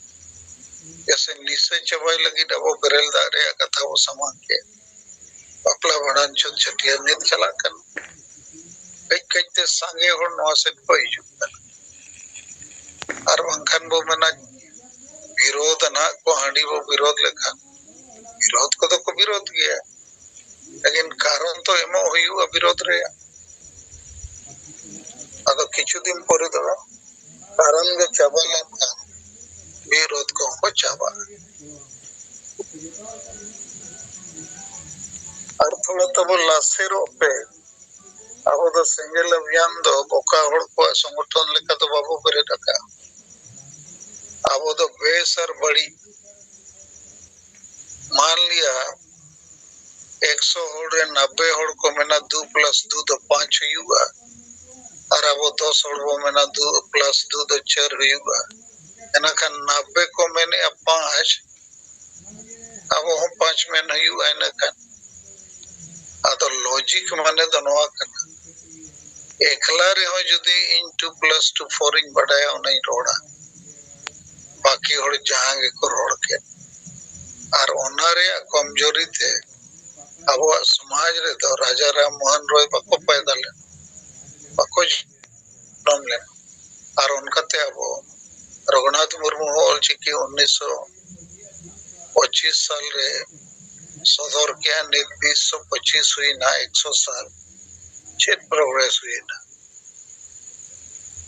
ᱡᱮᱭᱥᱮ ᱱᱤᱥᱟᱹ ᱪᱟᱵᱟᱭ ᱞᱟᱹᱜᱤᱫ ᱟᱵᱚ ᱵᱮᱨᱮᱞ ᱫᱟᱜ ᱨᱮᱭᱟᱜ ᱠᱟᱛᱷᱟ ᱵᱚ ᱥᱟᱢᱟᱝ ᱠᱮᱫ, ᱵᱟᱯᱞᱟ, ᱵᱷᱟᱸᱰᱟᱱ, ᱪᱷᱩᱛ, ᱪᱷᱟᱹᱴᱭᱟᱹᱨ ᱱᱤᱛ ᱪᱟᱞᱟᱜ ᱠᱟᱱᱟ᱾ ᱠᱟᱹᱡ ᱠᱟᱹᱡ ᱛᱮ ᱥᱟᱸᱜᱮ ᱦᱚᱲ ᱱᱚᱣᱟ ᱥᱮᱫ ᱠᱚ ᱦᱤᱡᱩᱜ ᱠᱟᱱᱟ᱾ ᱟᱨ ᱵᱟᱝᱠᱷᱟᱱ ᱵᱚ ᱢᱮᱱᱟ ᱵᱤᱨᱳᱫᱷ ᱱᱟᱦᱟᱜ ᱠᱚ, ᱦᱟᱺᱰᱤ ᱵᱚ ᱵᱤᱨᱳᱫᱷ ᱞᱮᱠᱷᱟᱱ ᱵᱤᱨᱳᱫᱷ ᱠᱚᱫᱚ ᱠᱚ ᱵᱤᱨᱳᱫᱷ ᱜᱮᱭᱟ, ᱞᱮᱠᱤᱱ ᱠᱟᱨᱚᱱ ᱛᱚ ᱮᱢᱚᱜ ᱦᱩᱭᱩᱜᱼᱟ ᱵᱤᱨᱳᱫᱷ ᱨᱮᱭᱟᱜ᱾ ᱟᱫᱚ ᱠᱤᱪᱷᱩ ᱫᱤᱱ ᱯᱚᱨᱮ ᱫᱚ ᱠᱟᱨᱚᱱ ᱜᱮ ᱪᱟᱵᱟ ᱞᱮᱱᱠᱷᱟᱱ ᱵᱤᱨᱳᱫᱷ ᱠᱚᱦᱚᱸ ᱠᱚ ᱪᱟᱵᱟᱜᱼᱟ᱾ ᱟᱨ ᱛᱷᱚᱲᱟ ᱛᱟᱵᱚ ᱞᱟᱥᱮᱨᱚᱜ ᱯᱮ᱾ ᱟᱵᱚ ᱫᱚ ᱥᱮᱸᱜᱮᱞ ᱚᱵᱷᱤᱭᱟᱱ ᱫᱚ ᱵᱚᱠᱟ ᱦᱚᱲ ᱠᱚᱣᱟᱜ ᱥᱚᱝᱜᱚᱴᱷᱚᱱ ᱞᱮᱠᱟ ᱫᱚ ᱵᱟᱵᱚ ᱵᱮᱨᱮᱫ ᱟᱠᱟᱫᱼᱟ᱾ ᱟᱵᱚ ᱫᱚ ᱵᱮᱥ ᱟᱨ ᱵᱟᱹᱲᱤᱡ, ᱢᱟᱱ ᱞᱤᱭᱟ ᱮᱠᱥᱚ ᱦᱚᱲ ᱨᱮ ᱱᱟᱵᱵᱮ ᱦᱚᱲ ᱠᱚ ᱢᱮᱱᱟ ᱫᱩ ᱯᱞᱟᱥ ᱫᱩ ᱫᱚ ᱯᱟᱸᱪ ᱦᱩᱭᱩᱜᱼᱟ, ᱟᱨ ᱟᱵᱚ ᱫᱚᱥ ᱦᱚᱲ ᱵᱚ ᱢᱮᱱᱟ ᱫᱩ ᱯᱞᱟᱥ ᱫᱩ ᱫᱚ ᱪᱟᱨ ᱦᱩᱭᱩᱜᱼᱟ᱾ ᱮᱱᱟᱠᱷᱟᱱ ᱱᱟᱵᱵᱮ ᱠᱚ ᱢᱮᱱᱮᱜᱼᱟ ᱯᱟᱸᱪ, ᱟᱵᱚ ᱦᱚᱸ ᱯᱟᱸᱪ ᱢᱮᱱ ᱦᱩᱭᱩᱜᱼᱟ᱾ ᱤᱱᱟᱹ ᱠᱷᱟᱱ ᱟᱫᱚ ᱞᱚᱡᱤᱠ ᱢᱟᱱᱮ ᱫᱚ ᱱᱚᱣᱟ ᱠᱟᱱᱟ, ᱮᱠᱞᱟ ᱨᱮᱦᱚᱸ ᱡᱩᱫᱤ ᱤᱧ ᱴᱩ ᱯᱞᱟᱥ ᱴᱩ ᱯᱷᱳᱨ ᱤᱧ ᱵᱟᱰᱟᱭᱟ, ᱚᱱᱟᱧ ᱨᱚᱲᱟ, ᱵᱟᱹᱠᱤ ᱦᱚᱲ ᱡᱟᱦᱟᱸ ᱜᱮᱠᱚ ᱨᱚᱲ ᱠᱮᱫ᱾ ᱟᱨ ᱚᱱᱟ ᱨᱮᱭᱟᱜ ᱠᱚᱢᱡᱳᱨᱤ ᱛᱮ ᱟᱵᱚᱣᱟᱜ ᱥᱚᱢᱟᱡᱽ ᱨᱮᱫᱚ ᱨᱟᱡᱟ ᱨᱟᱢ ᱢᱳᱦᱚᱱ ᱨᱚᱭ ᱵᱟᱠᱚ ᱯᱟᱭᱫᱟ ᱞᱮᱱᱟ, ᱵᱟᱠᱚ ᱡᱚᱱᱚᱢ ᱞᱮᱱᱟ᱾ ᱟᱨ ᱚᱱᱠᱟᱛᱮ ᱟᱵᱚ ᱨᱚᱜᱷᱩᱱᱟᱛᱷ ᱢᱩᱨᱢᱩ ᱦᱚᱸ ᱚᱞᱪᱤᱠᱤ ᱩᱱᱤᱥᱥᱚ ᱯᱚᱸᱪᱤᱥ ᱥᱟᱞ ᱨᱮ ᱥᱚᱫᱚᱨ ᱠᱮᱜᱼᱟ᱾ ᱱᱤᱛ ᱵᱤᱥᱥᱚ ᱯᱚᱸᱪᱤᱥ ᱦᱩᱭᱱᱟ, ᱮᱠᱥᱚ ᱥᱟᱞ᱾ ᱪᱮᱫ ᱯᱨᱳᱜᱨᱮᱥ ᱦᱩᱭᱱᱟ?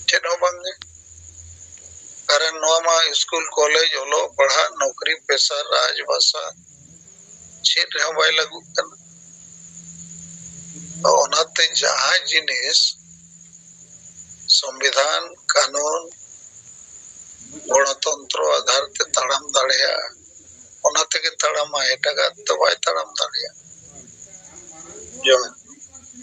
ᱪᱮᱫ ᱦᱚᱸ ᱵᱟᱝᱜᱮ᱾ ᱠᱟᱨᱚᱱ ᱱᱚᱣᱟ ᱢᱟ ᱥᱠᱩᱞ, ᱠᱚᱞᱮᱡᱽ, ᱚᱞᱚᱜ ᱯᱟᱲᱦᱟᱜ, ᱱᱚᱠᱨᱤ ᱯᱮᱥᱟ, ᱨᱟᱡᱽ ᱵᱷᱟᱥᱟ, ᱪᱮᱫ ᱨᱮᱦᱚᱸ ᱵᱟᱭ ᱞᱟᱹᱜᱩᱜ ᱠᱟᱱᱟ᱾ ᱛᱚ ᱚᱱᱟᱛᱮ ᱡᱟᱦᱟᱸ ᱡᱤᱱᱤᱥ ᱥᱚᱝᱵᱤᱫᱷᱟᱱ, ᱠᱟᱹᱱᱩᱱ, ᱜᱚᱱᱚᱛᱚᱱᱛᱨᱚ ᱟᱫᱷᱟᱨ ᱛᱮ ᱛᱟᱲᱟᱢ ᱫᱟᱲᱮᱭᱟᱜᱼᱟ, ᱚᱱᱟ ᱛᱮᱜᱮ ᱛᱟᱲᱟᱢᱟ, ᱮᱴᱟᱜᱟᱜ ᱫᱚ ᱵᱟᱭ ᱛᱟᱲᱟᱢ ᱫᱟᱲᱮᱭᱟᱜᱼᱟ᱾ ᱡᱮᱢᱚᱱ